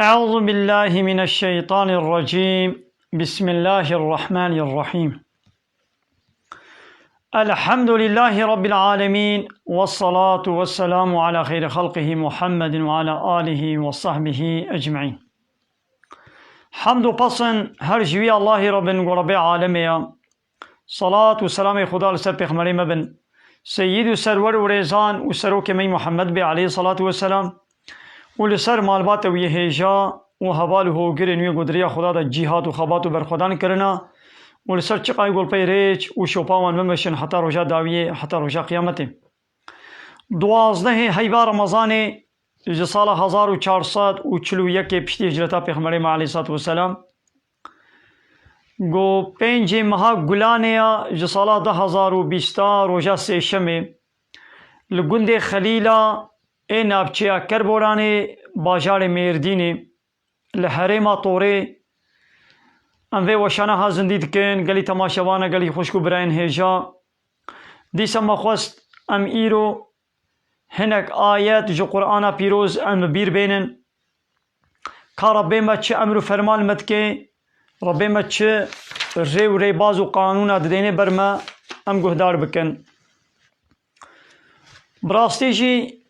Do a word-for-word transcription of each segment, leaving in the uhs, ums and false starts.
أعوذ بالله من الشيطان الرجيم. بسم الله الرحمن الرحيم. الحمد لله رب العالمين، والصلاة والسلام على خير خلقه محمد وعلى آله وصحبه أجمعين. Hamd û pesn her ji wî Allahî re bin ku Rebê alemê ya. Salat û selamê Xuda li ser pêxmerê me bin. Seyyid û serwer û rêzan û serokê me yî Muhammed bê aleyhî salatu weselam û li ser malbata wî yê hêja û heval û hogirên wî ku di riya Xuda de cîhad û xebat û berxwedan kirina û li ser çiqayê ku li pey rêç û şopa wan bimeşin heta roja dawiyê, heta roja qiyametê. Duwazdehê heyva Remezanê ji sala hezar û çar sed û çil û yekê piştî hicreta Pêxemberê me aleyhî salatu weselam, ku pêncê meha Gulanê ya ji sala du hezar û bîsta roja sêşemê li gundê Xelîla ê navçeya Kerboranê bajarê Mêrdînê li herêma Torê em vê weşana ha zindî dikin. Gelî temaşevana, gelî xwişk û birayên hêja, dîsa me xwest em îro hinek ayet ji Qur'ana Pîroz em bi bîr bênin. Ka Rebbê me çi emr û ferman li me dike, Rebbê me çi rê û rêbaz û qanûna didêne ber me, em guhdar bikin. Bi rastî jî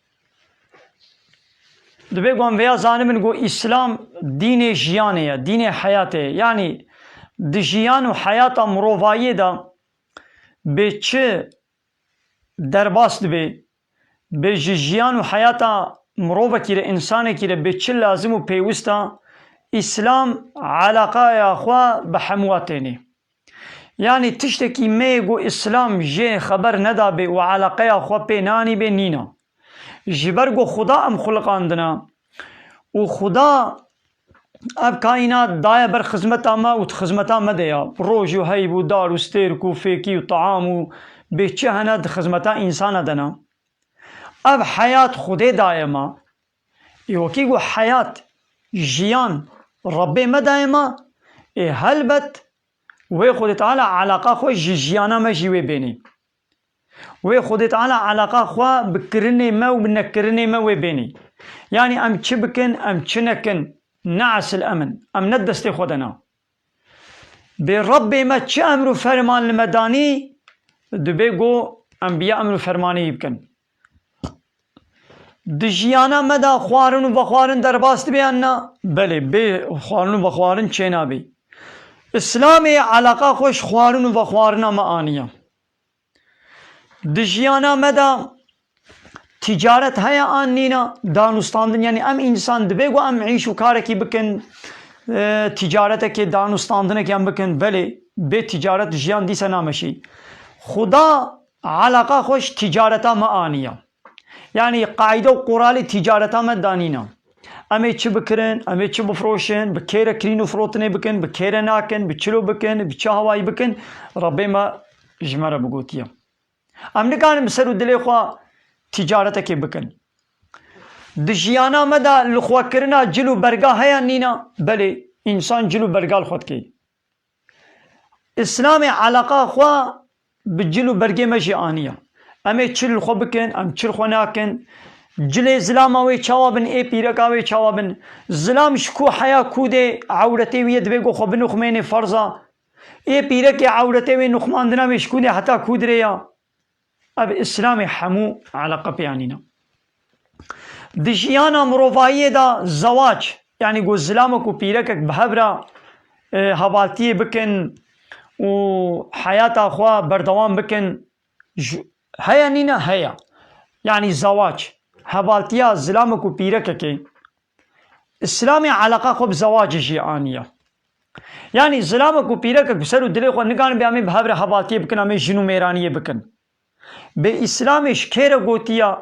divê ku em vêya zanibin ku Îslam dînê jiyanê ye, dînê heyatê ye. Yanî di jiyan û heyata mirovayiyê de bê çi derbas dibe, bê ji jiyan û heyata mirovekî re, însanekî re bê çi lazim û pêwist e, Îslam elaqeya xwe bi hemû tênê. Yanî tiştekî me yê ku Îslam jê xeber nedabe û elaqeya xwe pê nanîbe nîne. Ji ber ku Xuda em xuliqandine û Xuda ev kaînat daye ber xizmeta me û di xizmeta me de ya. Roj û heyv û dar û stêrk û fêkî û taam û bê çi hene di xizmeta însana de ne. Ev heyat Xwedê daye me. Ê wekî ku heyat, jiyan Rebbê me daye me, ê helbet wê Xwedê Teala eleqa xwe ji jiyana me jî wê bênê. Wê Xwedê Teala eleqa xwe bi kirinê me û bi nekirinê me wê bênê. Yanî em çi bikin, em çi nekin, ne esil em in. Em ne destê xwe de ne. Bê Rebbê me çi emr û ferman li me danî, dibê ku em bi ya emr û fermanê yî bikin. Di jiyana me de xwarin û vexwarin derbas dibe yan na? Belê, bê xwarin û vexwarin çênabê. Îslamê eleqa xwe ji xwarin û vexwarina me aniye. Di jiyana me de tîcaret heye an nîne? Danûstandin, yanî em însan dibê ku em îş û karekî bikin, e, tîcaretekê, danûstandinekê em bikin, belê, bê tîcaret jiyan dîsa nameşî. Xuda eleqa xwe ji tîcareta me aniye. Yanî qaîde û qoralê tîcareta me danîne. Em ê çi bikirin, em ê çi bifroşin, bi kê re kirîn û firotinê bikin, bi kê re nakin, bi çilo bikin, bi çi hawayî bikin, Rebbê me ji me re bigotiye. Em nikarin bi ser û dilê xwe tîcaretekê bikin. Di jiyana me de lixwekirina cil û berga heye nîne? Belê, însan cil û berga li xwe dike. Îslamê eleqa xwe bi cil û bergê me jî aniye. Em ê çi li xwe bikin, em çi li xwe nakin. Cilê zilama wê çawa bin, ê pîreka wê çawa bin. Zilam ji ku heya, ku dê, ewretê wî ye, divê ku xwe binuxmênê, ferz e. Ê pîrekê ewretê wê, nuxmandina wê ji ku dê heta ku dirê ya. Ev Îslamê hemû eleqe pê anîne. Di jiyana mirovayiyê de zewac, yanî ku zilamek û pîrekek bi hev re, e, hevaltiyê bikin û heyata xwe berdewam bikin, ji, heye nîne? Heye. Yanî zewac, hevaltiya zilamek û pîrekekê, Îslamê eleqa xwe bi zewacê jî aniye. Yanî zilamek û pîrekek bi ser û dilê xwe nikarin bê em ê bi hev re hevaltiyê bikin, em ê jin û mêraniyê bikin. Bê Îslamê ji kê re gotiya,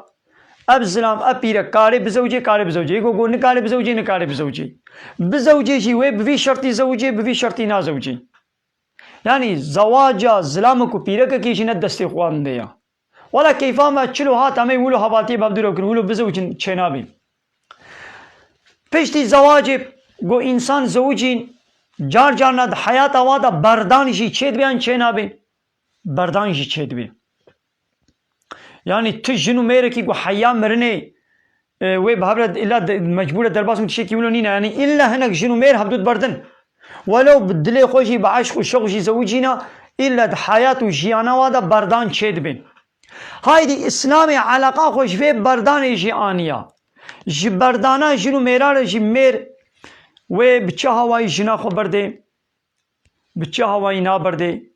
ev zilam, ev pîrek karê bizewicê, karê bizewicê. Yê ku got nikare bizewicê, nikare bizewicê. Bizewicê jî wê bi vî şertî zewicê, bi vî şertî nazewicê. Yanî zewaca zilamek û pîrekekê jî ne destê xwendê ya. Wela keyfa me çilo hat, em ê wilo hevaltiyê bi hev dû re bikin, wilo bizewicin çênabê. Piştî zewacê ku însan zewicîn, car carna di heyata wa de berdan jî çêdibe yan çênabe? Berdan jî çêdibe. Yanî tu jin û mêrekî ku heya mirinê e, wê bi hev re illa de, mecbûr e derbas bin, tiştekî wilo nîne. Yanî illa hinek jin û mêr hevdû diberdin. Welew bi dilê xwe jî, bi eşq û şewq jî zewicîna, illa di heyat û jiyana wa de berdan çêdibên. Haydî Îslamê eleqa xwe ji vê berdanê jî aniya. Ji berdana jin û mêra re jî mêr wê bi çi hawayî jina xwe berdê, bi çi hawayî naberdê.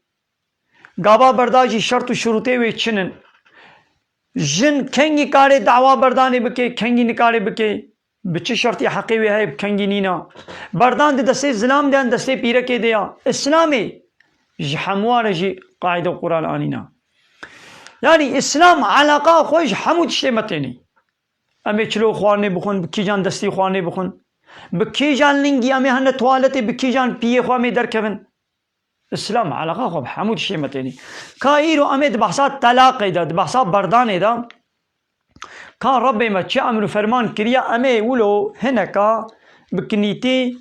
Gava berda jî şert û şurûtê wê çi nin? Jin kengî karê dawa berdanê bike, kengî nikare bike? Bi çi şertî heqê wê heye, bi kengî nîna? Berdan di destê zilam de yan destê pîrekê de ya? Îslamê ji hemû re jî qaîde û qural anîna. Yanî Îslam eleqa xwe ji hemû tiştê me tênî. Em ê çilo xwarinê bixwin, bi kîjan destî xwarinê bixwin? Bi kîjan lingî em ê hene tuwaletê, bi kîjan piyê xwe em ê derkevin? Îslam eleqa xwe bi hemû tiştê me tênî. Ka îro em ê di behsa telaqê de, di behsa berdanê de, ka Rebbê me çi emr û ferman kiriye, em ê wilo hineka bi kinîtî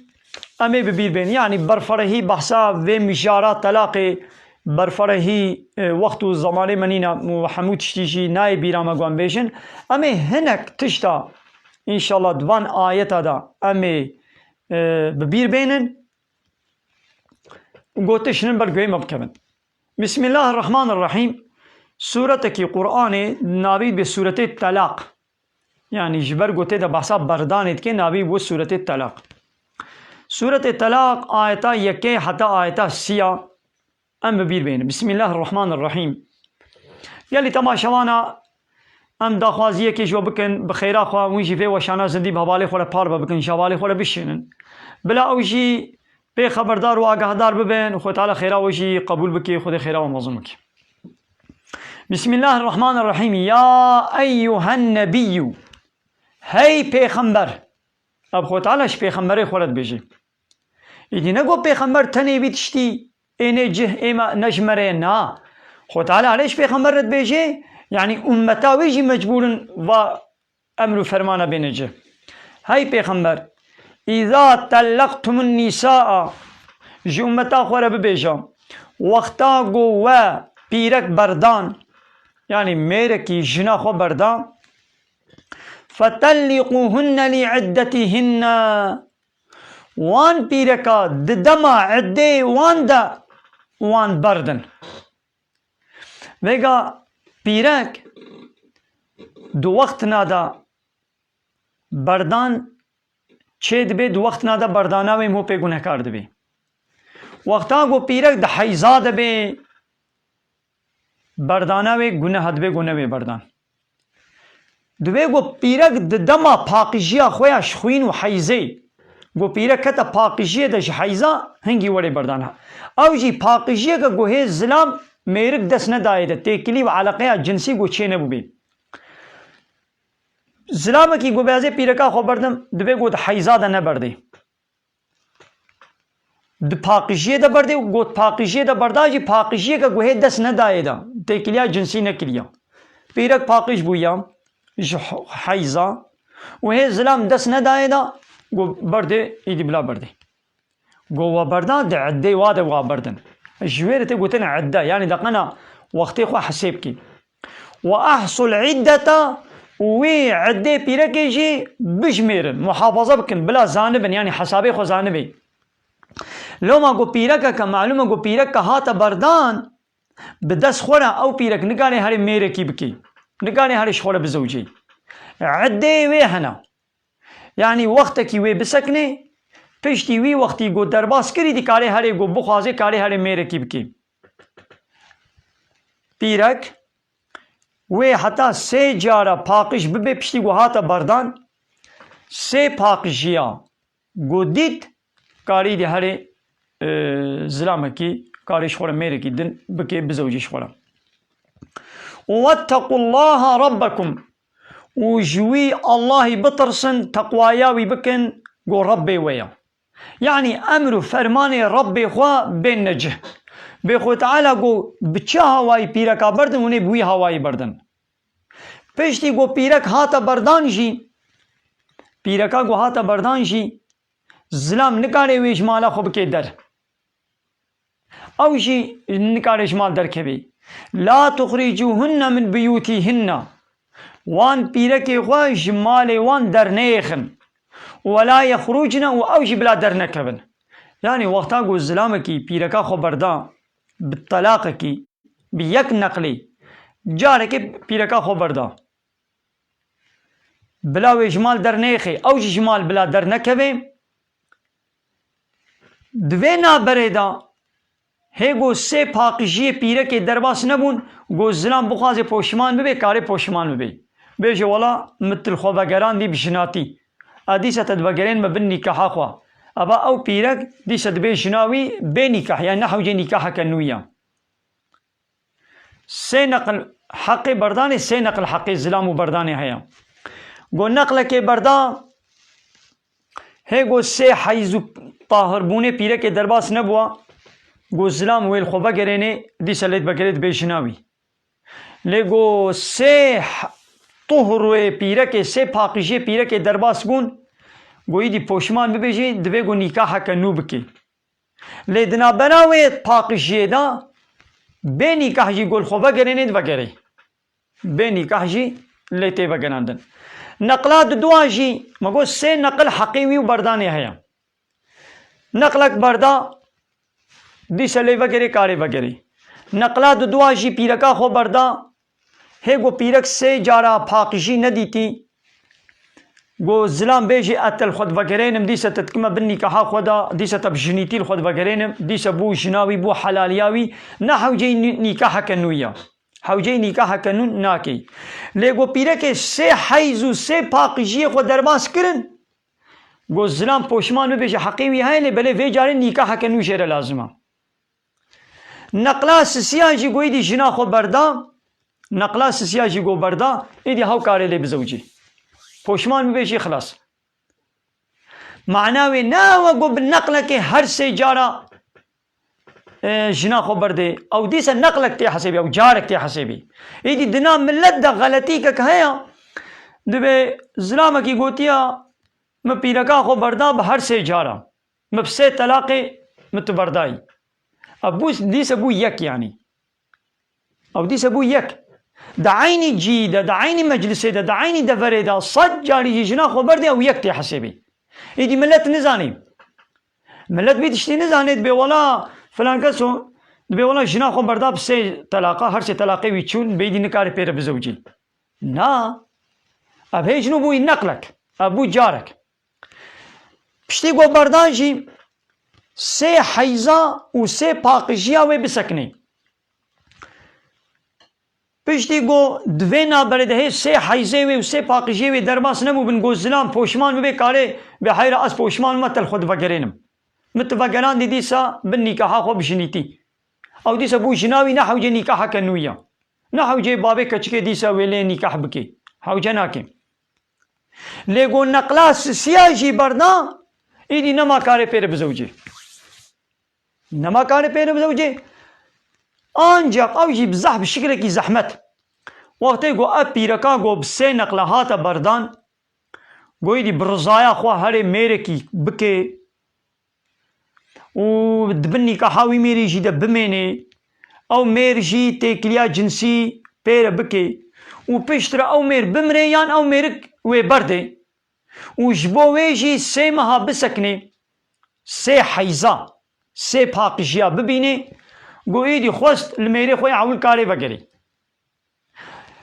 em ê bi bîr bên. Yanî berferehî behsa vê mijara telaqê, berferehî, e, wext û zemanê me nîne û hemû tiştî jî nayê bîra me, ku em bêjin. Em ê hinek tişta, înşallah, di van ayeta de em ê, e, bi bîr bênin. Gotiş nin ber guhê me bikevin. Bismillahirrahmanirrahîm. Sûretekî Qur'anê navî bi Sûretê Telaq. Yanî ji ber gotê de behsa berdanê dike, navî bû Sûretê Telaq. Sûretê Telaq ayeta yekê heta ayeta sîya em bi bîr bênin. Bismillahirrahmanirrahîm. Gelî temaşevana, em daxwaziyekê ji we bikin, bi xêra xwe, hûn jî vê weşana zindî bi hevalê xwe re parve bikin, ji hevalê xwe re bişînin. Bila ew jî pê xeberdar û agahdar bibin, Xwedê Teala xêra we jî qebûl bike, Xwedê xêra we mezin bike. Bismillahirrahmanirrahîm. Ya eyyuhen nebiyyû. Hey pêxember. Ev Xwedê Teala ji pêxemberê xwe re dibêje. Îdî ne got pêxember tenê vî tiştî ê nê cih ê me ne ji me re ye, na. Xwedê Teala erê ji pêxember re dibêje, yanî ummeta wê jî mecbûr in va emr û fermana bêne cih. Hey pêxember, îza tellaqtumun nîsaa, ji ummeta xwe re bibêje, wexta ku we pîrek berdan, yanî mêrekî jina xwe berda, fetelliqûhunne lî iddetîhinne, wan pîreka di dema iddê wan de wan berdin. Vêga pîrek di wextina de berdan çê dibe, di wextina de berdana wê mû pê gunehkar dibe. Wexta ku pîrek di heyza de be, berdana wê guneh dibe, ku newê berdan. Divê ku pîrek di dema paqijiya xwe ya ji xwîn û heyzê, ku pîrek kete paqijiyê de ji heyza, hingî were berdan. Ew jî paqijiyeke ku hê zilam mêrik dest nedayê de, têkilî û eleqeya cinsî ku çê nebûbê. Zilamekî ku bêazê pîreka xwe berdim, divê ku di heyza de neberdê. Di paqijiyê de berdê û got paqijiyê de berda jî paqijiyeke ku hê dest nedayê de, têkiliya cinsî nekiriya. Pîrek paqij bûya ji h-, heyza û hê zilam dest nedayê de, got berdê, îdî bila berdê. Got wa berda, di iddê wa de wa berdin. Ji wê re tê gotin idde, yanî de qena wextê xwe hesêb kî. Ve ehsul iddeta, û wî iddê pîrekê jî bijmêrin, muhafaza bikin, bila zanibin, yanî hesabê xwe zanibê. Loma ku pîrekeke, malûm e ku pîrekeke hate berdan, bi dest xwe re ew pîrek nikare herê mêrekî bike. Nikare herê ji xwe re bizewicê. Iddê wê hene. Yanî wextekî wê bisekine, piştî wî wextî ku derbas kirî, dî karê herê ku bixwaze, karê herê mêrekî bike. Pîrek wê heta sê cara paqij bibe, piştî ku hate berdan, sê paqijiya ku dît, karî dî herê, e, zilamekî, karê ji xwe re mêrekî din bike, bizewicî ji xwe re. Vettequllaha rabbekum. Û ji wî Allahî bitirsin, teqwaya wî bikin, ku Rebbê we ye. Yanî emr û fermanê Rebbê xwe bên necih. Bê Xwedê Teala ku bi çi hawayî pîreka berdin, hûn ê bi wî hawayî berdin. Piştî ku pîrek hate berdan jî, pîreka ku hate berdan jî, zilam nikare wê ji mala xwe bike der. Ew jî nikare ji mal derkevê. La tuxricûhunne min biyûtîhinne. Wan pîrekê xwe ji malê wan derneyêxin. Wela yexrûcne û ew jî bila dernekevin. Yanî wexta ku zilamekî pîreka xwe berda bi telaqekî, bi yek neqlî, carekê pîreka xwe berda. Bila wê ji mal derneyêxê, ew jî ji mal bila dernekevê. Di vê naberê de hê ku sê paqijiyê pîrekê derbas nebûn, ku zilam bixwaze poşiman bibe, kare poşiman bibe. Bêje, wela min tu li xwe vegerandî bi jinatî. A dîsa te divegerên me bin nîkaha xwe. Eva ew pîrek dîsa dibe jina wî bê nîkah, yani ne hewcê nîkaheke nû ye. Sê neqil heqê berdanê, sê neqil heqê zilam û berdanê heye. Go neqlekê berda, hê go sê heyz û tahirbûnê pîrekê derbas nebûwa, go zilam wê li xwe vegerênê, dîsa lê divegerê dibe jina wî. Lê go sê h-, tuhur wê pîrekê, sê paqijiyê pîrekê derbas bûn, go îdî poşiman bibe jî, divê go nîkaheke nû bike. Lê di navbera wê paqijiyê de bê nîkah jî ku li xwe vegerênê divegerê. Bê nîkah jî lê tê vegerandin. Neqla dudua jî, me got sê neqil heqê wî û berdanê heye. Neqlek berda, dîse lê vegerê, karê vegerê. Neqla dudua jî pîreka xwe berda, hê ku pîrek sê cara paqijî nedîtî, ku zilam bêjî, ez te li xwe divegerênim, dîse te dikime bin nîkaha xwe de, dîse te bi jinîtî li xwe divegerênim, dîse bû jina wî, bû helaliya wî, ne hewceyî nî-, nîkaheke nû ye. Hewceyî nîkaheke nû nakey. Lê ku pîrekê sê heyz û sê paqijiyê xwe derbas kirin, ku zilam poşman bibêje, heqê wî heye, lê belê vê carê nîkaheke nû jê re lazim e. Neqla sisiya jî ku îdî jina xwe berda, neqla sisiya jî ku berda, îdî hew karê lê bizewicî. Poşman bibêjî, xilas. Mana wê ne ew e ku bi neqlekê her sê cara, e, jina xwe berdê. Ew dîse neqlek tê hesêbî, ew carek tê hesêbî. Îdî dina millet de xeletîkek heye, dibê zilamekî gotiya, min pîreka xwe berda bi her sê cara. Min bi sê telaqê min tu berdayî. Ev bû, dîse bû yek yanî. Ew dîse bû yek. Di eynî cî de, di eynî meclisê de, di eynî deverê de sed carî jî jina xwe berdê, ew yek tê hesêbê. Îdî millet nizanî. Millet vî tiştî nizanê, dibê wela filan kes o, dibê wela jina xwe berda bi sê telaqa, her sê telaqê wî çûn, bê îdî nikare pê re bizewicî. Na. Ev hê jin û bûyî neqlek. Ev bû carek. Piştî ku berdan jî sê heyza û sê paqijiya wê bisekinê. Piştî ku di vê naberê de hê sê heyzê wê û sê paqijiyê wê derbas nebûbin, ku zilam poşman bibe, karê bê heyra ez poşman me, te li xwe divegerênim. Min tu vegerandî dîsa bin nîkaha xwe bi jinîtî. Ew dîsa bû jina wî, ne hewcê nîkaheke nû ye. Ne hewcê bavê keçikê dîsa wê lê nîkah bike. Hewce nake. Lê ku neqla sisiya jî berda, îdî nema karê pê re bizewicê. Nema karê pê re bizewicê. Ancaq ew jî bi zehf, bi şikilekî zehmet. Wextê ku ev pîreka ku bi sê neqle hate berdan, ku îdî bi rizaya xwe herê mêrekî bike, û di bin nîkaha wî mêrê jî de bimênê, ew mêr jî têkiliya cinsî pê re bike û piştre ew mêr bimrê yan ew mêrik wê berdê û ji bo wê jî sê meha bisekine, sê heyza, sê paqijiya bibîne, ku êdî xwest li mêrê xwe yê ewil karê vegerê.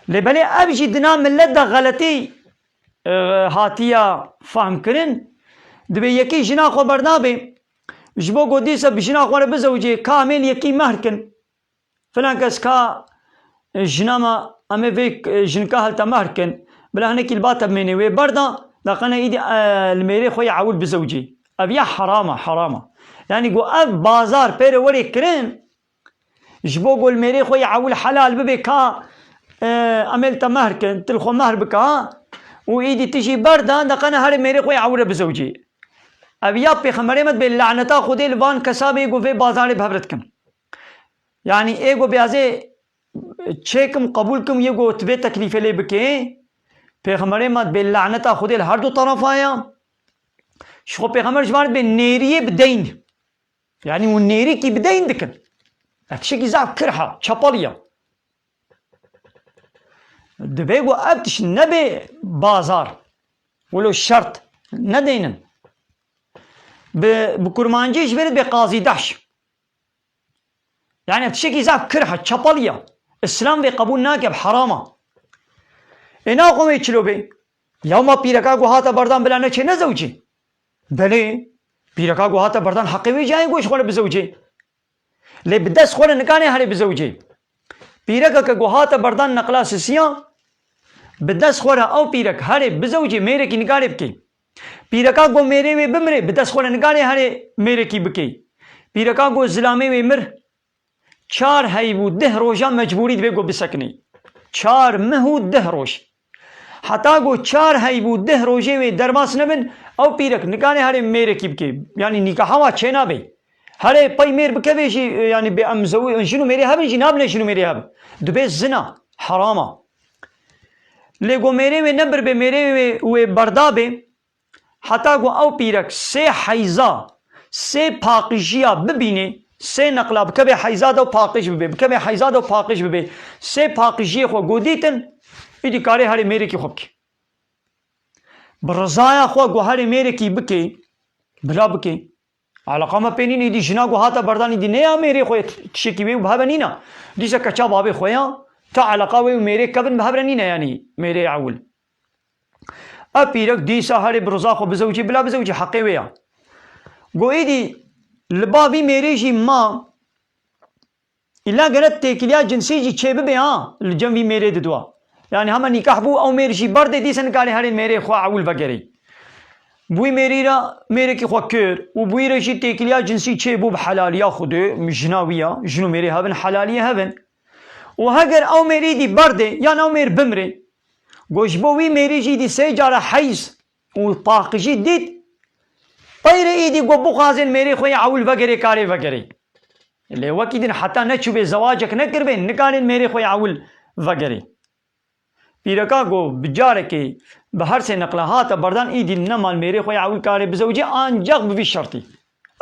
Lê belê ev jî dina millet de xeletî, e, hatiya fehmkirin. Dibê yekî jina xwe berdabe, ji bo ku dîsa bi jina xwe re bizewicê, ka em ê li yekî mehr kin. Filan kes ka, e, jina me, em ê vê, e, jinka hel te mehr kin. Bila hinekî li ba te bimênê, wê berda, daqene îdî, e, li mêrê xwe yê ewil bizewicê. Ev ya heram e, heram e. Yanî ku ev bazar pê re werê kirin, ji bo ku li mêrê xwe yê ewil helal bibe ka, e, em ê li te mehr kin, tu li xwe mehr bike, ha? Û îdî tu jî berda, daqene herê mêrê xwe yê ewil re bizewicî. Ev ya Pêxemberê me dibê laneta Xwedê li van kesa bê ku vê bazarê bi hev re dikin. Yanî ê ku bê ez ê çêkim, qebûl kim, yê ku tu vê teklîfê lê bike, Pêxemberê me dibê laneta Xwedê li her du terefa ye. Ji xwe Pêxember ji van dibê nêriyê bi deyn. Yanî hûn nêrîkî bi deyn dikin. Ev tiştekî zaf kirha, çapalî ya. Dibê ku ev tişt nebe bazar. Wilo şert nedeynin. Bi, bi kurmancî ji ber bê qazî dehş. Yani tiştekî zaf kirh e, çapalî ye. Îslam vê qebûl nake, bi heram e. Ê naxwe wê çilo bê? Ya ma pîreka ku hate berdan bila neçê nezewcê? Belê, pîreka ku hate berdan heqê wê cayê ku ji xwe re bizewcê. Lê bi dest xwe re nikane herê bizewcê. Pîrekeke ku hate berdan neqla sisiya, bi dest xwe re ew pîrek herê bizewcê mêrekî nikare bike. Pîreka ku mêrê wê bimire, bi dest xwe re nikare herê mêrekî bike. Pîreka ku zilamê wê mir, çar heyv û deh roja mecbûrî dibe ku bisekine. Çar meh û deh roj. Heta ku çar heyv û deh rojê wê derbas nebin, ew pîrek nikane herê mêrekî bike. Yanî nîkaha wa çênabe. Herê pey mêr bikeve jî, yanî bê em zewi-, jin û mêrê hebin jî nabine jin û mêrê hev. Dibe zina, herama. Lê ku mêrê wê nebir bê, mêrê wê, wê berda bê, heta ku ew pîrek sê heyza, sê paqijiya bibîne, sê neqla bikeve heyza de û paqij bibe, bikeve heyza de û paqij bibe, sê paqijiyê xwe ku dîtin, îdî karê herê mêrekî xwe bike. Bi rizaya xwe ku herê mêrekî bike, bila bike. Eleqa me pê nîne, îdî jina ku hate berdan îdî ne ya mêrê xwe, tiştekî wê û bi hev re nîne. Dîsa keça babê xwe ya, ta eleqa wê û mêrê kevin bi hev re nîne, yanî mêrê ewil. Ev pîrek dîsa herê bi riza xwe bizewicî, bila bizewicî, heqê wê ya. Go êdî li ba vî mêrê jî ma, îlla gere têkiliya cinsî jî çê bibe ha, li cem vî mêrê diduwa. Yanî hema nîkah bû, ew mêr jî berdê, dîsa nikare herê mêrê xwe ewil vegerê. Bûyî mêrî re mêrekî xwe kir û bûyî re jî têkiliya cinsî çê bû bi helaliya Xwedê, jina wî ya, jin û mêrê hev in, helaliyê hev in. Û heger ew mêrî dî berdê, yan ew mêr bimrê, go ji bo wî mêrî jî dî sê cara heyz û paqijî dît, peyre îdî go bixwazên mêrê xwe yê ewil vegerê, karê vegerê. Lê wekî din heta neçûbê zewacek nekiribê, nikarên mêrê xwe yê ewil vegerê. Pîreka go bi carekê bi her sê neqla hate berdan, îdî nema li mêrê xwe yê ewil karê bizewicê, ancax bi vî şertî.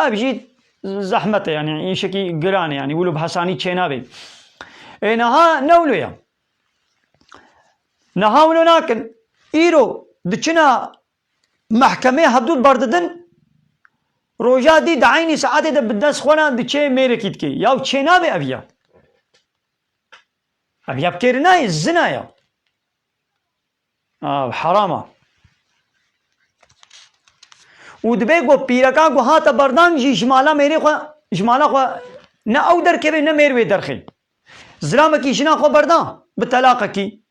Ev jî zehmet e, yanî îşekî giran e, yanî wilo bi hesanî çênabê. Ê niha ne wilo ye. Niha wilo nakin. Îro diçina mehkemê, hevdû berdidin. Roja dî di eynî saetê de bi dest xwe re diçê mêrekî dikê. Yaw çênabe ev ya. Ev ya bi kêr nayê, zina ya. Ev herama. Û dibe ku pîreka ku hate berdan jî ji mala mêrê xwe, ji mala xwe ne ew derkeve ne mêr wê derxê. Zilamekî jina xwe berda bi telaqekî.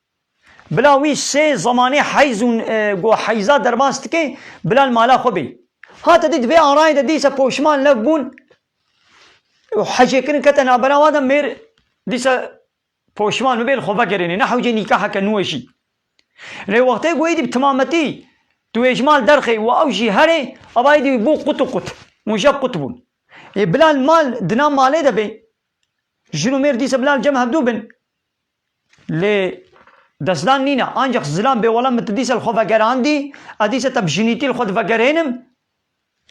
Bila wî sê zemanê heyz û, e, ku heyza derbas dike, bila li mala xwe bê. Hate dît vê arayê de dîsa poşman lev bûn û hecêkirin kete navbera wan de, mêr dîsa poşman bibe, li xwe vegerêne, ne hewcê nîkaheke nû e jî. Lê wextê ku êdî bi timametî tu wê ji mal derxê û ew jî herê, eva êdî bû qut û qut. Hûn jeb qut bûn. Ê bila li mal, di nav malê de bê. Jin û mêr dîsa bila li cem hevdû bin. Lê destdan nîne. Ancak zilam bê, wela min tu dîsa li xwe vegerandî, ez dîsa te bi jinîtî li xwe divegerênim.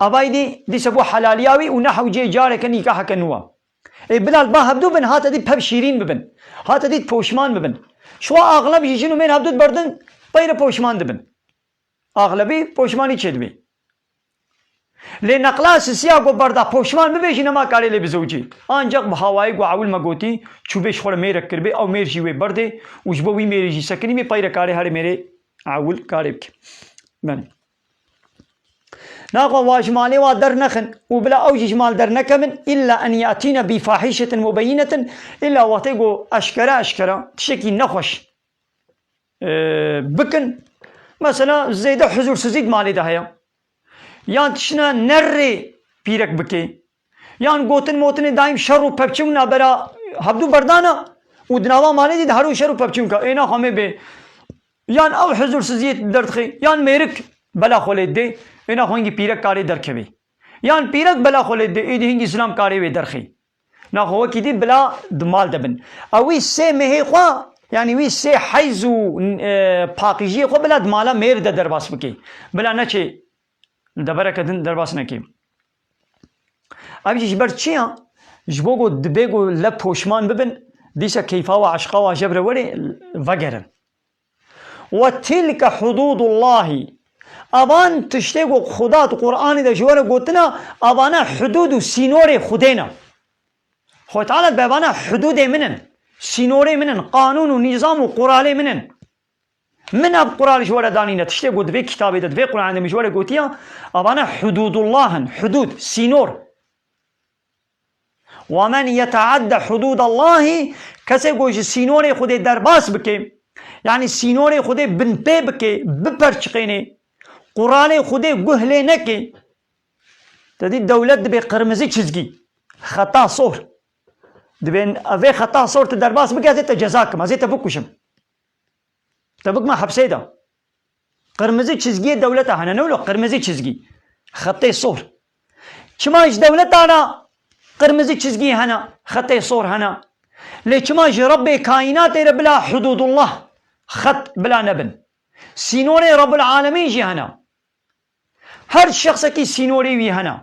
Eva êdî dîsa bû helaliya wî û ne hewcê careke nîkaheke nû e. Ê bila li ba hevdû bin, hate dî pev şîrîn bibin. Hate dî poşman bibin. Şiwa axleb jî jin û mêr hevdû diberdin, peyre poşman dibin. Axlebî poşmanî çêdibê. Lê neqla sisiya ku berda poşman bibe jî nema karê lê bizewicî. Ancak bi hawayê ku ewil me gotî, çûbê ji xwe re mêrek kiribê, ew mêr jî wê berdê û ji bo wî mêrê jî sekinî bê, peyre karê herê mêrê ewil karê bike. Ben. Naxwe wa ji malê wa dernexin û bila ew jî ji mal dernekevin, illa en yatîne bi fahîşetin mubeyînetin, illa wextê ku eşkere eşkere tiştekî nexweş e, bikin. Mesela zêde huzursizî di malê de heye. Yan tiştine nerê pîrek bike. Yan gotin motinê daîm şer û pevçûn nabera hevdû berdana û di nava malê de her û şer û pevçûn ka. Ê naxwe me bê. Yan ew huzursiziyê derdixe, yan mêrik bela xwe lê dê. Ê naxwe hingî pîrek karê derkevê. Yan pîrek bela xwe lê dê, êdî hingî zilam karê wê derxê. Naxwe wekî dî bila di mal de bin. Ew wî sê mehê xwe, yanî wî sê heyz û, e, paqijiyê xwe bila di mala mêr de derbas bike. Bila neçê li devereke din derbas neke. Ev jî ji ber çi ya? Ji bo ku dibê ku lev poşman bibin, dîsa keyfa wa, eşqa wa jebire were, vegerin. Ve tilke hududullahi. Avan tiştê ku Xuda di Qur'anê de ji we re gotina, avana hudud û sînorê Xwedê ne. Xwedê Teala dibê, avana hududê min in, sînorê min in, qanûn û nîzam û quralê min in. Min ev qural ji we re danîne, tiştê ku di vê kitabê de, di vê Qur'anê de min ji we re gotiya, avana hududullah in, hudud, sînor. "Ve men yeteadde hududallahî", kesê ku ji sînorê Xwedê derbas bike, yanî sînorê Xwedê binpê bike, biperçiqêne, quralê Xwedê guh lê neke, te dî dewlet dibê qirmizî çizgî, xeta sor. Dibên vê xeta sor tu derbas bike, ez ê te ceza kim, ez ê te bikujim. Te bikima hepsê de. Qirmizî çizgiyê dewleta hene, ne wilo qirmizî çizgî. Xetê sor. Çima ji dewleta re qirmizî çizgî hene, xetê sor hene? Lê çima ji Rebbê kaînatê re bila hududullah xet bila nebin? Sînorê Rebbul Alemîn jî hene. Her şexsekî sînorê wî hene.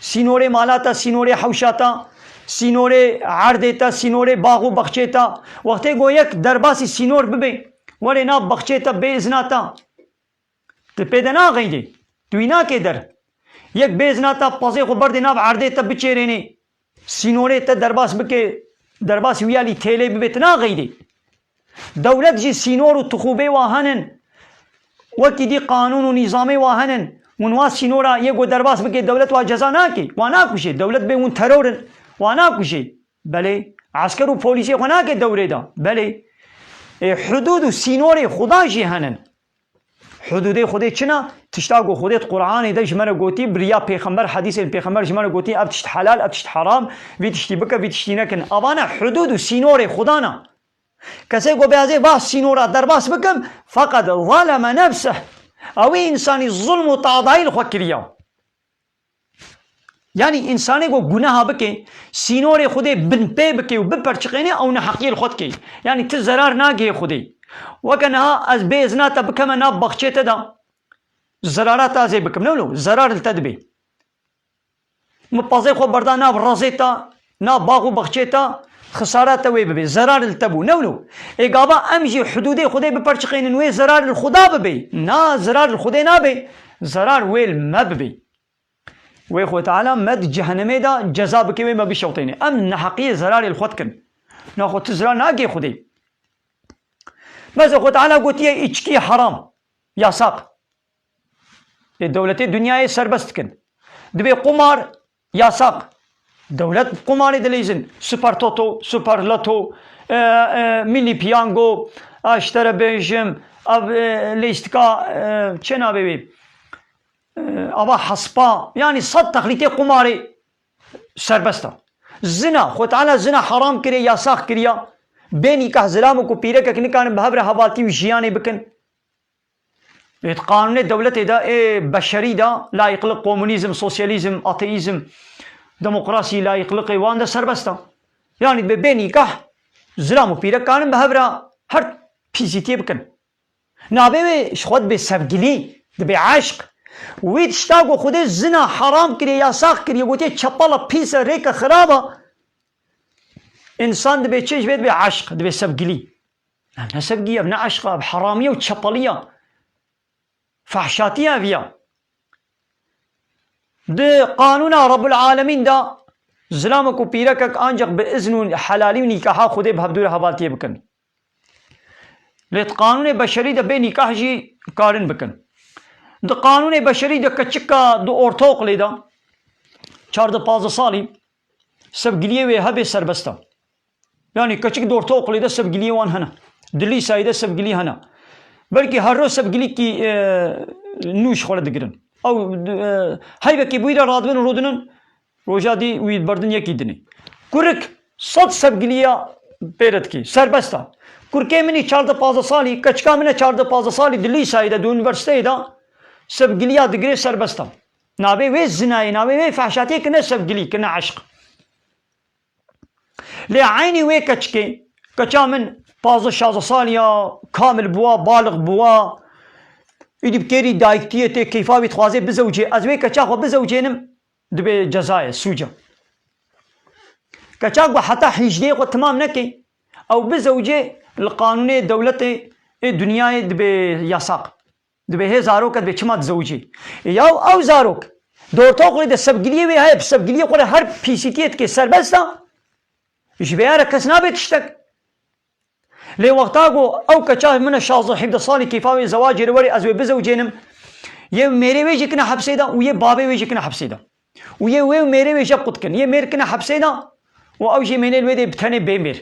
Sînorê mala te, sînorê hewşa te, sînorê erdê te, sînorê bax û baxçê te. Wextê ku yek derbasî sînor bibe, were nav baxçê te bê izna te, tu pê de naxeydê. Tu wî nakê der. Yek bê izna te pazê xwe berdê nav erdê te biçêrênê. Sînorê te derbas bike, derbasî wî alî têlê bibe, tu naxeydê. Dewlet jî sînor û tixûbê wa henin. Wekî dî qanûn û nîzamê wa henin. Hûn wa sînora yê ku derbas bike, dewlet wa ceza nake, wa nakuje. Dewlet bê hûn teror in, wa nakuje. Belê, esker û polîsê xwe nake dewrê de. Belê, ê, hudud û sînorê Xuda jî henin. Hududê Xwedê çi ne? Tişta ku Xwedê di Qur'anê de ji me re gotî, bi riya pêxember, hedîsên pêxember ji me re gotî, ev tişt helal, ev tişt heram, vî tiştî bike, vî tiştî nekin. Avana hudud û sînorê Xuda ne. Kesê ku bê ez ê va sînora derbas bikim, feqet zaleme nefseh. Ew ê însanî zulm û tadayî li xwe kiriya. Yanî însanê ku guneha bike, sînorê Xwedê binpê bike û biperçiqêne, ew neheqiyê li xwe dike. Yanî tu zerar nagihê Xwedê. Weke niha ez bê izna te bikeme nav baxçê te de, zerara te ez ê bikim. Ne wilo, zerar li te dibe. Min pazê xwe berda nav rezê te, nav bax û baxçê te, xisara te wê bibe. Zerar li te bû. Ne wilo. Ê gava em jî hududê Xwedê biperçiqênin, wê zerar li Xuda bibe. Na, zerar li Xwedê nabe. Zerar wê li me bibe. Wê Xwe Teala me di cehenemê de ceza bike, wê me bişewtêne. Em neheqiyê zerarê li xwe dikin. Naxwe tu zerar nagê Xwedê. Mesela Xwe Teala gotiye, îçkî heram, yasaq. Ê dewletê dinyayê serbest dikin. Dibê qumar yasaq. Dewlet qumarê dileyzin. Super Toto, Super Lotto, e, e, Milli Piyango, a, ji te re bêjim, ev, e, leyistika, e, çê navê wê? E, ava hespa, yanî sed texlîtê qumarê serbest e. Zina, Xwe Teala zina heram kiriye, yasax kiriye. Bê nîkah zilamok û pîrekek nikarin bi hev re hevaltî û jiyanê bikin. Ê di qanûnê dewletê de, ê beşerî de, layîqlik, komunîzm, sosyalîzm, ateîzm, demokrasî, layîqlikê wan de serbest e. Yanî dibe bê nîkah zilam û pîrek karin bi hev re her pîsîtiyê bikin. Navê wê ji xwe dibe sevgilî, dibe eşq. Wî tişta ku Xwedê zina heram kiriye, yasax kiriye, gotiye çepala pîs e, rêke xirab e. Însan dibe çi? Ji vê dibe eşq, dibe sevgilî. Ev ne sevgî ye, ev ne eşq e, ev heramî ye û çepalî ye. Fehşatî ye ev ya. Di qanûna Rabbul Alemîn de zilamok û pîrekek ancak bi izn û helalî û nîkaha Xwedê bi hevdû re hevaltiyê bikin. Lê di qanûnê beşerî de bê nîkah jî karin bikin. Di qanûnê beşerî de keçika di ortaoqilê de çardeh pazdeh salî sevgiliyê wê hebe serbest e. Yanî keçik di ortaoqilê de sevgiliyê wan hene. Di lîsayê de sevgilî hene. Belkî her roj sevgilîkî, e, nû ji xwe re digirin. Ew, e, heyvekî bi wî re radibin û rûdinin, roja dî wî berdin yekî dinê. Kurik sed sevgiliya pê re dikî. Serbest e. Kurkê min î çardeh pazdeh salî, keçika min e çardeh pazdeh salî di lîsayê de, di unîversîteyê de sevgiliya digirê serbest e. Navê wê zinayê, navê wê fehşatiyê kirine sevgilî, kirine eşq. Lê eynî wê keçikê, keça min pazdeh şazdeh salî ya, kamil bûwa, balix bûwa, îdî bi kêrî dayiktiye tê, keyfa wî dixwaze bizewcê. Ez wê keça xwe bizewcênim, dibe ceza ye, sûc e. Keça ku heta hîjdehê xwe timam neke, ew bizewcê li qanûnê dewletê, Ê dinyayê dibe yasak. Dibe hê zaroka dibe çima dizewicî. Ê yaw ew zarok. Dortoqlê de sevgiliyê wê heye, bi sevgiliyê xwe re her pîsîtiyê dike serbest e. Ji vê re kes nabe tiştek. Lê wexta ku ew keça min e şazdeh hevdeh salî kêfa wê zewacê re werê ez wê bizewicênim. Yê mêrê wê jî kine hepsê de û yê babê wê jî kine hepsê de. Û yê wê û mêrê wê jeb qut kin. Yê mêr kine hepsê de û ew jî mêrê li wê dê bi tenê bê mêr.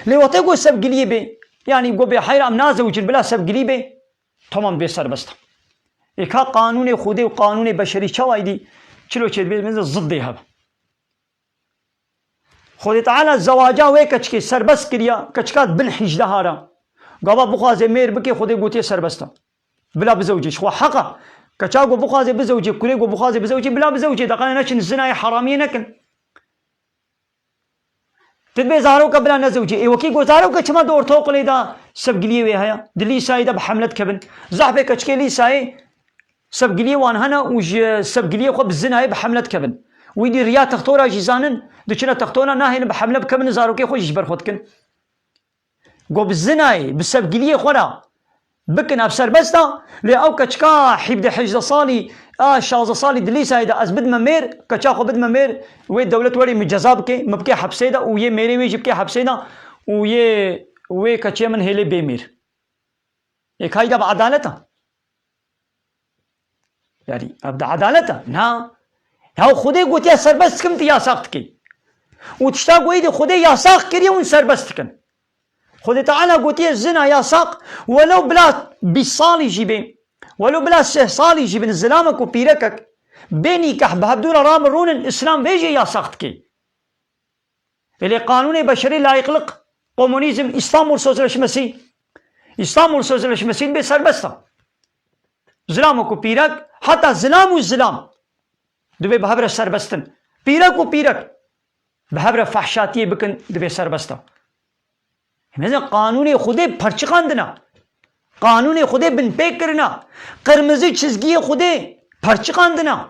Lê wextê ku sevgiliyê bê, yanî ku bê heyra em nazewicin bila sevgilî bê, tamam bê serbest e. Ê ka qanûnê Xwedê û qanûnê beşerî çawa dî, çilo çê dibê, ziddê hebe. Xwedê Teala zewaca wê keçikê serbest kiriya, keçika di bin hîjdeha re. Gava bixwaze mêr bike, Xwedê gotiye serbest e. Bila bizewicê, ji xwe heq e. Keça ku bixwaze bizewicê, kurê ku bixwaze bizewicê, bila bizewicê, deqene neçin zinayê heramiyê nekin. Tu dibê zaroka bila nezewicê. Ê wekî ku zaroka çima di ortaokulê de sevgiliyê wê heye? Di lîsayê de bi hemle dikevin. Zehfê keçikê lîsayê sevgiliyê wan hene û ji sevgiliyê xwe bi zinayê bi hemle dikevin. Wî dî riya textora jî zanin, diçine textora nahêlin bi hemle bikevin, zarokê xwe jî ji ber xwe dikin. Go bi zinayê, bi sevgiliyê xwe re bikin, ev serbest e. Lê ew keçika hîvdeh hejdeh salî, a şazdeh salî di lîsayê de ez bidime mêr, keça xwe bidime mêr, wê dewlet werê min ceza bike, min bike hepsê de û yê mêrê wê jî bike hepsê de û yê wê keçê min hêlê bê mêr. Ê kayî de bi edalet e? Yanî ev de edalet e? Na. Ya Xwedê gotiye serbest dikim, tu yasax dikî. Û tişta ku êdî Xwedê yasax kiriye, hûn serbest dikin. Xwedê Teala gotiye zina yasax, welew bila bîst salî jî bê, welew bila sih salî jî bin, zilamek û pîrekek bê nîkeh bi hevdû re ramirûnin, Îslam vê jê yasax dikê. Belê qanûnê beşerî, layıklık, komünizm, İstanbul Sözleşmesi, İstanbul Sözleşmesi bê serbest e. Zilam û ku pîrek, heta zilam û zilam dibê bi hev re serbest in. Pîrek û pîrek bi hev re fehşatiyê bikin, dibê serbest e. Mezin qanûnê Xwedê perçiqandina. Qanûnê Xwedê binpê kirina. Qirmizî çizgiyê Xwedê perçiqandina.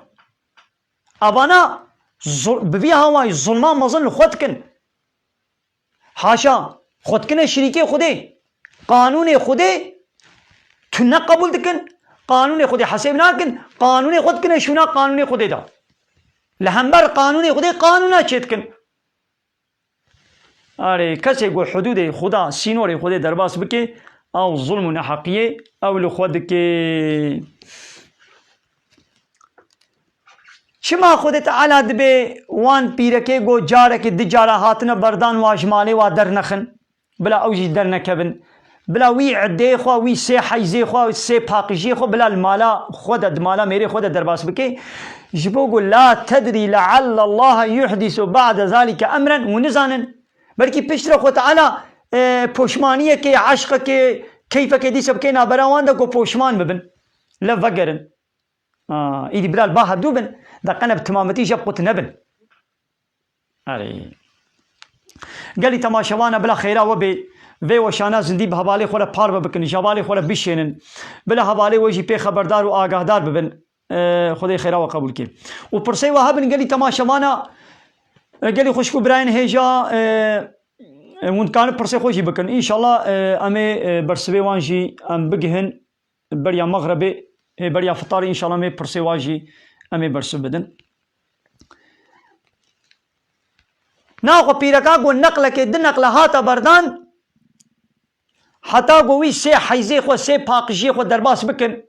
Evana zul-, bi vî hawayî zulma mezin li xwe dikin. Haşa, xwe dikine şirîkê Xwedê. Qanûnê Xwedê tune qebûl dikin. Qanûnê Xwedê hesêb nakin. Qanûnê xwe dikine şûna qanûnê Xwedê de. Li hember qanûnê Xwedê qanûna çêdikin. Arê, kesê ku hudûdê Xuda, sînorê Xwedê derbas bike, ew zulm û neheqiyê ew li xwe dike. Çima Xwedê Teala dibê wan pîrekê ku carekê du cara hatine berdan wa ji malê wa dernexin? Bila ew jî dernekevin. Bila wî iddeyê xwe, wî sê heyzê xwe, sê paqijiyê xwe bila li mala xwe de, di mala mêrê xwe de derbas bike. Ji bo ku la tedrî leallallaha yuhdisu ba'de zalike emren, hûn nizanin. Belkî piştre Xwe Teala, e, poşmaniyekê, eşqekê, keyfekê dîse bike nabera wan de ku poşman bibin. Lev vegerin. A, îdî bila li ba hevdû bin, deqene bi timametî jeb qut nebin. Erê. Gelî temaşevana bila xêra we bê, vê weşana zindî bi hevalê xwe re parve bikin, ji hevalê xwe re bişênin. Bila hevalê we jî pê xeberdar û agahdar bibin. E, Xwedê xêra we qebûl kê. Û pirsê we hebin gelî temaşevana, e, gelî xwişk û birayên hêja, e, e, hûn dikarin pirsê xwe jî bikin. Înşallah, e, em ê, e, bersivê wan jî em bigihin. Beriya mexrebê, ê, beriya fitarê, înşallah, em ê pirsê wa jî em ê bersiv bidin. Naxwe pîreka ku neqlekê, du neqle hate berdan, heta ku wî sê heyzê xwe, sê paqijiyê xwe derbas bikin,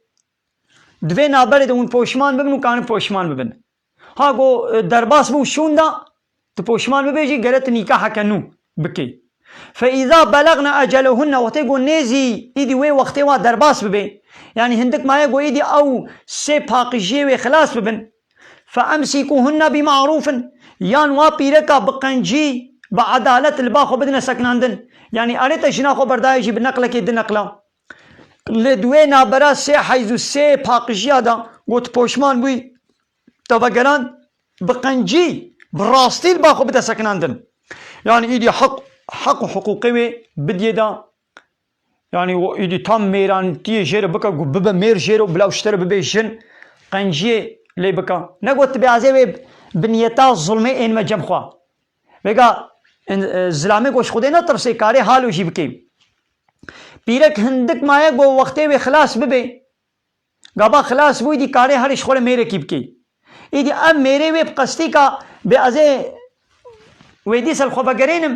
di vê naberê de hûn poşman bibin û kanin poşman bibin. Ha ku, e, derbas bû şûn da, tu poşman bibê jî gere tu nîkaheke nû bikê. Fe îza belagna ecelehunne, wextê ku nêzî îdî wê wextê wa derbas bibê. Yanî hindik maye ku îdî ew sê paqijiyê wê xilas bibin. Fe emsîkuhunne bi marûfin. Yan wa pîreka bi qencî, bi edalet li ba xwe bidine sekinandin. Yanî erê te jina xwe berdaye jî bi neqlekê du neqla. Lê di wê nabera sê heyz û sê paqijiya de got poşman bûyî, te vegeran bi qencî, bi rastî li ba xwe bide sekinandin. Yanî îdî heq, heq û hiqûqê wê bidiyê de, yanî o îdî tam mêrantiyê jê re bike, ku bibe mêr jê re û bila ji te re bibe jin, qenciyê lê bike. Ne got tu bê ez ê wê bi niyeta zulmê ênime cem xwe. Vêga, in-, e, zilamê ku ji Xwedê netirsê, karê halo jî bikê. Pîrek hindik maye ku wextê wê xilas bibe. Gava xilas bû, îdî karê herî ji xwe re mêrekî bike. Îdî em mêrê wê bi qestîka bê ez ê wê dîsa li xwe vegerênim.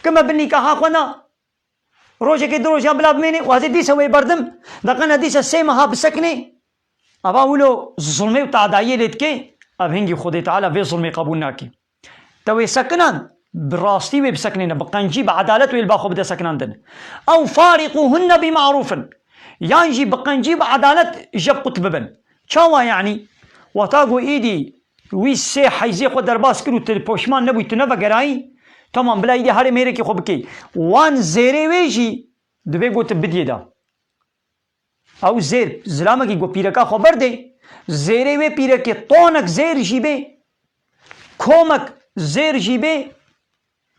Kime bi nîkaha xwe na. Rojekê du rojan bila bimêne û ez ê dîsa wê berdim. Deqene dîsa sê meha bisekine. Ava wilo zulmê û tadayiyê lê dike, ev hingî Xwedê Teala vê zulmê qebûl nake. Te wê sekinan, bi rastî wê bisekinêne, bi qencî, bi edalet wê li ba xwe bide sekinandin. Ew farîqûhunne bi marûfin. Yan jî bi qencî, bi edalet ji qut bibin. Çawa yanî? Wexta ku îdî wî sê heyzê xwe derbas kir û tu poşman nebûyî, tu nevegerayî, temam, bila îdî herê mêrekî xwe bikê. Wan zêrê wê jî divê ku tu bidiyê de. Ew zêr, zilamekî ku pîreka xwe berdê, zêrê wê pîrekê tonek zêr jî bê, komek zêr jî bê,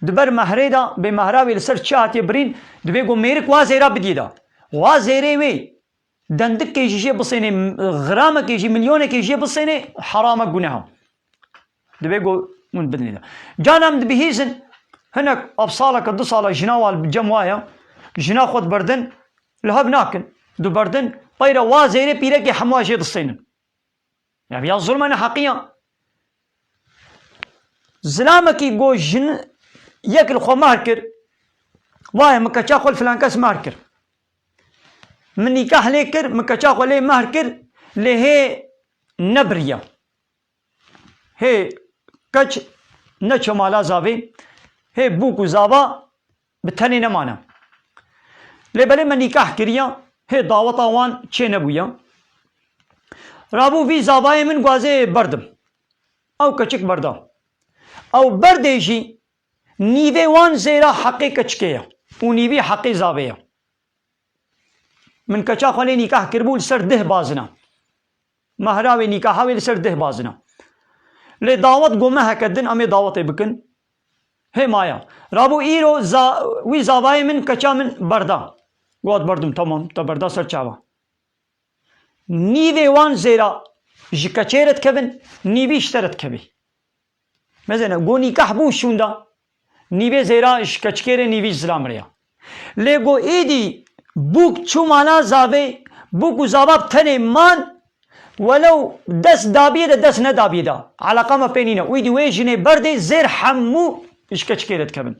di ber mehrê de, bê mehra wê li ser çi hatiye birîn, divê ku mêrik wa zêra bidiyê de. Wa zêrê wê dendikê jî jê bisênê, gramekê jî, milyonekê jê bisênê, heram e, guneh e. Divê ku hûn bidinê de. Can em dibihîzin, hinek ev saleke, du sala jina wan bi cem wa ye, jina xwe diberdin, li hev nakin. Diberdin, peyre wa zêrê pîrekê hemû jê distênin. Ya, ya zulme ne heqiya. Zilamekî ku jin yek li xwe mahr kir, waye min keça xwe li filan kes mahr kir. Min nîkah lê kir, min keça xwe lê mahr kir, lê hê nebiriya. Hê keç neçe mala zavê, hê bûk û zava bi tenê nemane. Lê belê me nîkah kiriya, hê daweta wan çê nebûya. Rabû vî zavayê min guazê berdim. Ew keçik berda. Ew berdê jî nîvê wan zêra heqê keçikê ye û nîvî heqê zavê ye. Min keça xwe lê nîkah kiribû li ser dih bazina. Mehra wê, nîkaha wê li ser dih bazina. Lê dawet got me heke din, em ê dawetê bikin. Hê maya. Rabû îro za-, wî zavayê min keça min berda. Got berdim, tamam, te berda ser çava. Nîvê wan zêra ji keçê re dikevin, nîvî ji te re dikevê. Mezene, go nîkah bû şûnda. Nîvê zêra ji keçikê re, nîvî ji zilam re ya. Lê go êdî bûk çû mala zavê, bûk û zava bi tenê man, welew dest dabiyê de, dest nedabiyê de. Eleqa me pê nîne. Û êdî wê jinê berdê zêr hemû ji keçikê re dikevin.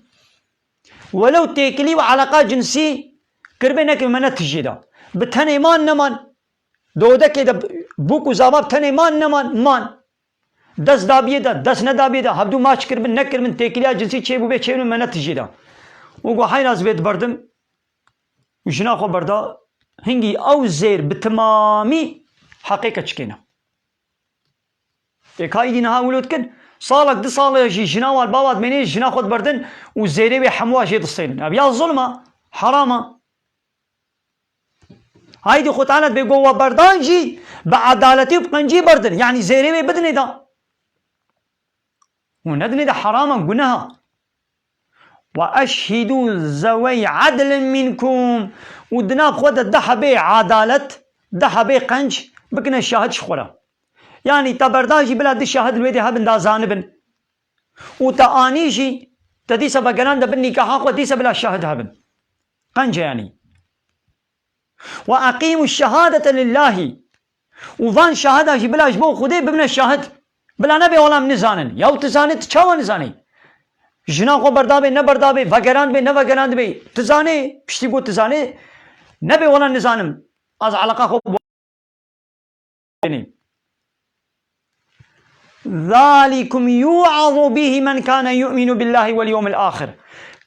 Welew têkilî û eleqa cinsî kiribê nekiribê me ne tijê de. Bi tenê man neman. Dodekê de bûk û zava bi tenê man neman, man. Dest dabiyê de, dest nedabiyê de, hevdû maç kiribin, nekiribin, têkiliya cinsî çêbûbê, çêbûbê me ne tijê de. Û got heyna ez vê diberdim. Û jina xwe berda, hingî ew zêr bi timamî heqê keçikê ne. Ê ka îdî niha wilo dikin, salek du sale jî jina wan bava dimênê, jina xwe diberdin û zêrê wê hemû jê distênin. Ev ya zulm e, heram e. Haydî Xwe Teala dibê go we berdan jî bi edaletî û bi qencî berdin. Yanî zêrê wê bidinê de. Û nedinê de heram e, guneh e. Ve eşhidû zewey edlin minkum. Û di nav xwe de du hebê edalet, du hebê qenc bikine şahid ji xwe re. Yanî te berdan jî bila du şahid li wê dê hebin da zanibin. Û te anî jî, te dîsa vegeran de bin nîkaha xwe, dîsa bila şahid hebin. Qenc e yanî. Ve eqîmû şehadete lillahî. Û van şahida jî bila ji bo Xwedê bibine şahid. Bila nebe wela em nizanin. Yaw tu zanê, tu çawa nizanî? Jina xwe berdabê, neberdabê, vegerandibê, nevegerandibê. Tu zanê, piştî got tu zanê, nebe wela nizanim. Ez eleqa xwe Zalikum yu'azu bihi men kana yu'minu billahi vel yawmil ahir.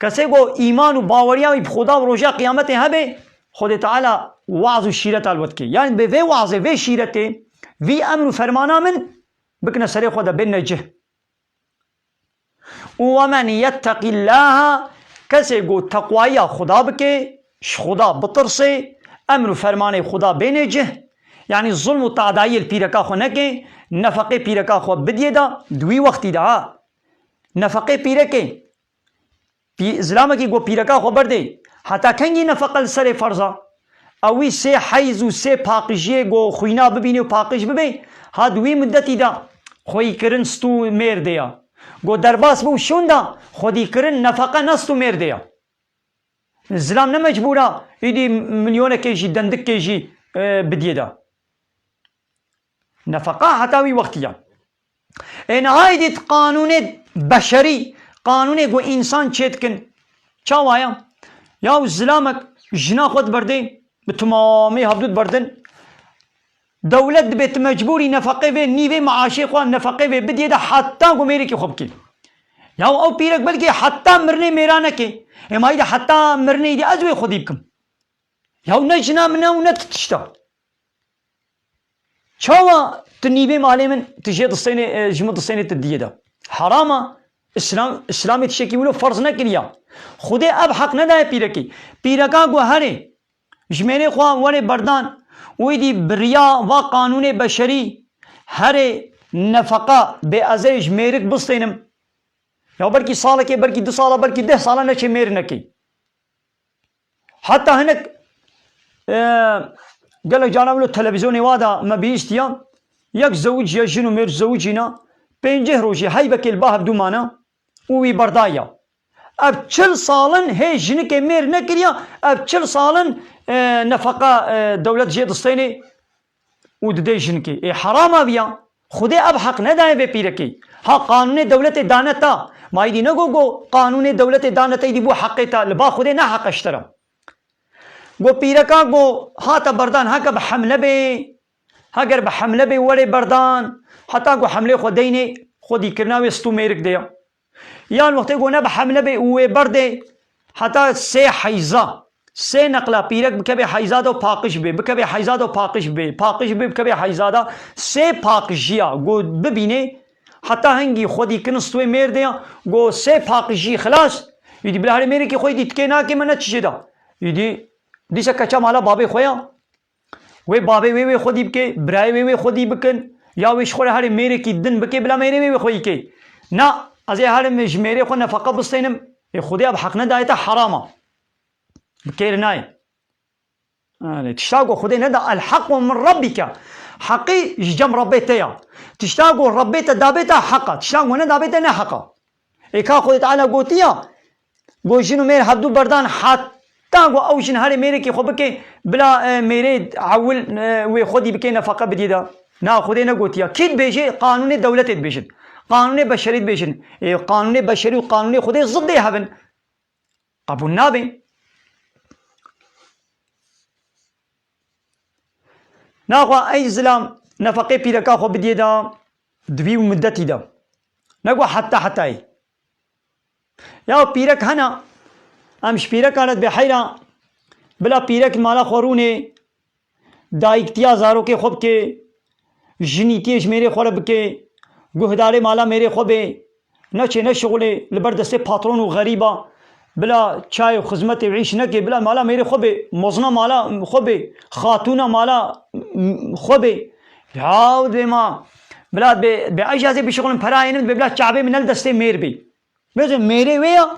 Kesê ku îman û baweriya wî bi Xuda û roja qiyametê hebe, Xwedê Teala waz û şîreta li we dike. Yanî bi vê wazê, vê şîretê, vî emr û fermana min bikine serê xwe de, bêne cih. Û we men yetteqîllaha, kesê ku teqwayiya Xuda bike, ji Xuda bitirse, emr û fermanê Xuda bêne cih, yanî zulm û tadayiyê li pîreka xwe neke, nefeqê pîreka xwe bidiyê de, di wî wextî de ha. Nefeqê pîrekê, pî-, zilamekî ku pîreka xwe berdê, heta kengî nefeqe li serê ferz a? Ew wî sê heyz û sê paqijiyê ku xwîna bibînê û paqij bibê, ha di wî mudetî de xweyîkirin stû mêr de ya. Ku derbas bû şûn de, xwedîkirin nefeqe ne stû mêr de ya. Zilam ne mecbûr e, îdî milyonekê jî, dendikê jî, e, bidiyê de. Nefeqa heta wî wextî ye. Ê niha êdî qanûnê beşerî, qanûnê ku însan çêdikin, çawa ye? Yaw zilamek jina xwe diberdê, bi timamî hevdû diberdin. Dewlet dibê tu mecbûrî nefeqê vê, nîvê maaşê xwe nefeqê vê bidiyê de heta ku mêrekî xwe bikê. Yaw ew pîrek belkî heta mirinê mêra neke. Ê ma êdî heta mirinê êdî ez wê xwedî bikim. Yaw ne jina min e û ne tu tişt e. Çawa tu nîvê malê min, tu jê distênê, e, ji min distênê tu diyê de? Heram e. Îslam, Îslamê tiştekî wilo ferz nekiriya. Xwedê ev heq nedaye pîrekê. Pîreka ku herê, ji mêrê xwe werê berdan û êdî bi riya va qanûnê beşerî herê nefeqa bê ez ê ji mêrik bistênim. Ya belkî salekê, belkî du sala, belkî deh sala neçê mêr nekê. Heta hinek, e, gelek cara wilo televîzyonê wa de me bihîstiya, yek zewiciya, jin û mêr zewicîna, pênceh rojî heybekê li ba hevdû mane û wî berdaya. Ev çil sal in hê jinikê mêr nekiriya, ev çil sal in, e, nefeqa, e, dewlet jê distênê û didê jinikê. Ê heram e viya. Xwedê ev heq nedaye vê pîrekê. Ha qanûnê dewletê dane ta. Ma êdî nego ku qanûnê dewletê dane te êdî bû heqê te. Li ba Xwedê ne heq e ji te re. Ku pîreka ku hate berdan heke bi hemle bê, heger bi hemle bê werê berdan, heta ku hemlê xwe deynê, xwedîkirina wê stû mêrik de ye. Yan wextê ku ne bi hemle bê û wê berdê, heta sê heyza, sê neqla pîrek bikevê heyza de û paqij bê, bikevê heyza de û paqij bê, paqij bê, bikevê heyza de, sê paqijiya ku bibînê, heta hingî xwedî kin stûyê mêr de ya, ku sê paqijî xilas, êdî bila herê mêrekî xwe êdî tikê nake me ne çi jê de. Êdî dîsa keça mala babê xwe ya. Wê babê wê wê xwedî bike, birayê wê wê xwedî bikin, ya wê ji xwe re herê mêrekî din bike, bila mêrê wê wê xwedî ke. Na, ez ê herim ji mêrê xwe nefeqa bistênim, ê Xwedê ev heq nedaye te, heram e. Bi kêr nayê. Erê, tişta ku Xwedê neda, el hequ min rabbike. Heqî ji cem Rabbê te ya. Tişta ku Rabbê te dabê te heq e. Tişta ku nedabê te ne heq e. Ê ka Xwedê Teala gotiya, got jin û mêr hevdû berdan heta ku ew jin herê mêrekî xwe bike, bila, e, mêrê ewil, e, wê xwedî bike nefeqe bidî de. Na Xwedê negotiya. Kî dibêje? Qanûnê dewletê dibêjin. Qanûnê beşerî dibêjin. Ê, qanûnê beşerî û qanûnê Xwedê zidê hev in. Qebûl nabe. Naxwe ey zilam nefeqê pîreka xwe bidiyê de di vî muddetî de. Nego heta hetayê. Ya pîrek hene, em ji pîrekan re dibê heyra, bila pîrek mala xwe rûnê, dayiktiya zarokê xwe bike, jinîtiyê ji mêrê xwe re bike, guhdarê mala mêrê xwe bê, neçê neşixulê li ber destê patron û xerîba, bila çay û xizmetê û îş neke, bila mala mêrê xwe bê, mozna mala xwe bê, xatûna mala xwe bê. Ya dibê ma, bila dibê, dibê ecazê bişixulin perayê min, dibê bila çavê min ne li destê mêr bê. Bêje mêrê wê ya,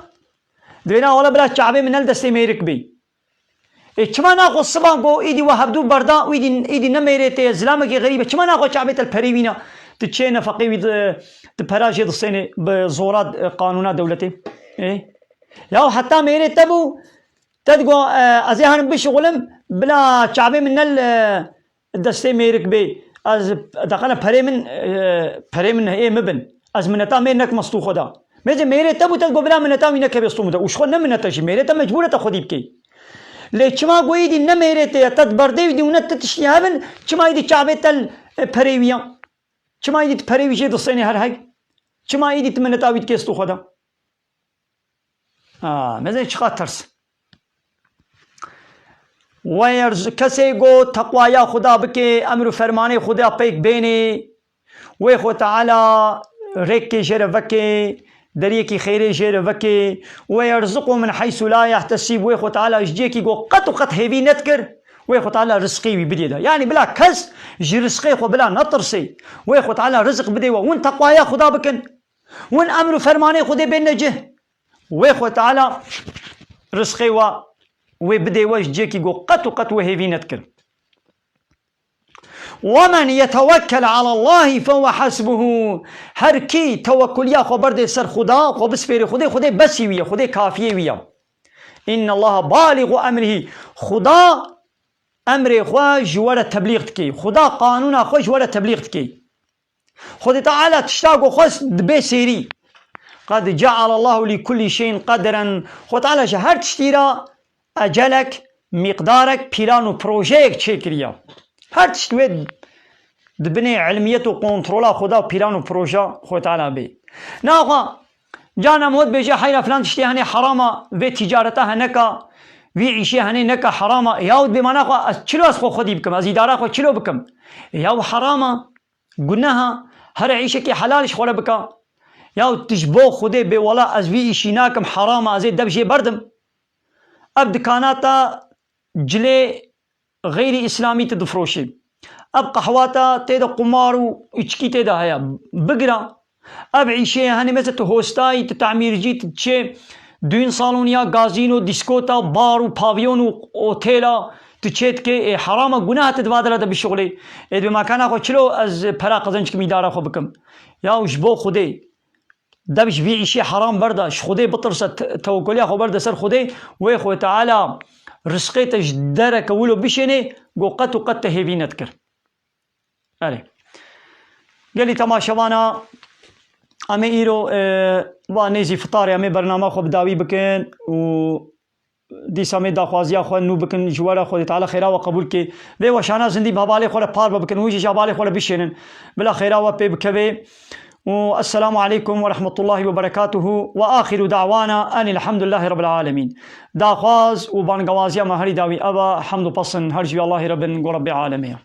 dibê na wala bila çavê min ne li destê mêrik bê. Ê, çima naxwe siban ku îdî we hevdû berda û îdî, îdî ne mêrê te ye, zilamekî xerîb e, çima naxwe çavê te li perê wî ne? Tu çê nefeqê wî di, tu pera jê distênê bi zora, e, qanûna dewletê? Ê? Ya heta mêrê te bû, te digo, e, ez ê herim bişixulim, bila çavê min ne li, e, destê mêrik bê, ez deqene perê min, e, perê min ê min bin. Ez mineta mêr nekim stû xwe de. Mêrê, mêrê te bû, te digo bila mineta wî nekeve stû min de. Û ji xwe ne minete jî, mêrê te mecbûr e te xwedî bikey. Lê çima ku êdî ne mêrê te ye, te di berdê wî dî û ne ti tiştî hebin, çima êdî çavê te, e, perê wî ya? Çima êdî tu perê wî jê distênê her heg? Çima êdî tu mineta wî dikê stû xwe de? Ha, mezin çiqa tirs. Wê erz-, kesê ku teqwaya Xuda bike, emr û fermanê Xuda pêk bênê, wê Xwe Teala rêkê jê re veke, deriyekî xêrê jê re veke, wê yerzuqu min heysu la yehtesîb, wê Xwe Teala ji ciyekî ku qet û qet hêvî nedikir, wê Xwe Teala rizqê wî bidê de. Yanî bila kes ji rizqê xwe bila netirsê, wê Xwe Teala rizq bidê we. Hûn teqwaya Xuda bikin. Hûn emr û fermanê Xwedê bêne cih. Wê Xwe Teala rizqê we wê bidê we ji cihekî ku qet û qet we hêvî nedikir. "Wemen yetewekkel alallahî fehuwe hasbuhu." Her kî tewekkuliya xwe berdê ser Xuda, xwe bispêrê Xwedê, Xwedê besî wî ye, Xwedê kafiyê wî ye. Innallaha baligu emrihî. Xuda emrê xwe ji we re teblîx dike. Xuda qanûna xwe ji we re teblîx dike. Xwedê Teala tişta ku xwest dibe sêrî. Qed cealallahu li kullî şeyin qedren. Xwedê Teala ji her tiştî re ecelek, mîqdarek, pîlan û projeyek çêkiriye. Her tişt wê di binê ilmiyet û kontrola Xweda û pîlan û proja Xwedê Teala bê. Naxwe, cana min we dibêje, heyra filan tiştê henê herama, vê tîcareta he neka, vî îşê henê neka herama. Yaw dibê ma naxwe ez çilo ez xwe xwedî bikim, ez îdara xwe çilo bikim? Yaw herama, guneha, here îşekê helal ji xwe re bika. Yaw tu ji bo Xwedê bê wela ez vî îşî nakim, herama, ez ê dev jê berdim. Ev dikana te cilê xeyrî îslamî tu difroşî. Ev qehwa te tê de qumar û içkî tê de heye. Bigira. Ev îşê henê mesela tu hostayî, tu temîrcî, tu diçê düğün salonu ya gazîno, dîskota, bar û pavyon û otêla tu çê dikê, ê herama guneha tu di va dera de bişuxulê. Ê dibê ma kana xwe çilo ez pera qezenc kim îdara xwe bikim? Ya ji bo Xwedê. Dev ji vî îşê heram berda, ji Xwedê bitirse, te-, tewekkuliya xwe berde ser Xwedê, wê Xwedê Teala rizqê te ji dereke wilo bişênê, go qet û qet te hêvî nedikir. Erê. Gelî temaşevana, em ê îro, e, va nêzî fitarê em ê bernama xwe bi dawî bikin û dîsa em ê daxwaziya xwe nû bikin ji we re, Xwedê Teala xêra we qebûl ke. Vê weşana zindî bi hevalê xwe re par ve bikin, hûn jî ji hevalê xwe re bişênin. Bila xêra we pê bikeve. Û esselamu aleykum ve rahmetullahi ve berekatuhu ve axiru da'wana enil hamdulillahi rabbil alemin. Daxwaz û bangewaziya me herî dawî ev e, hemd û pesin her ji Allahî re bin, go Rebbê alemê ye.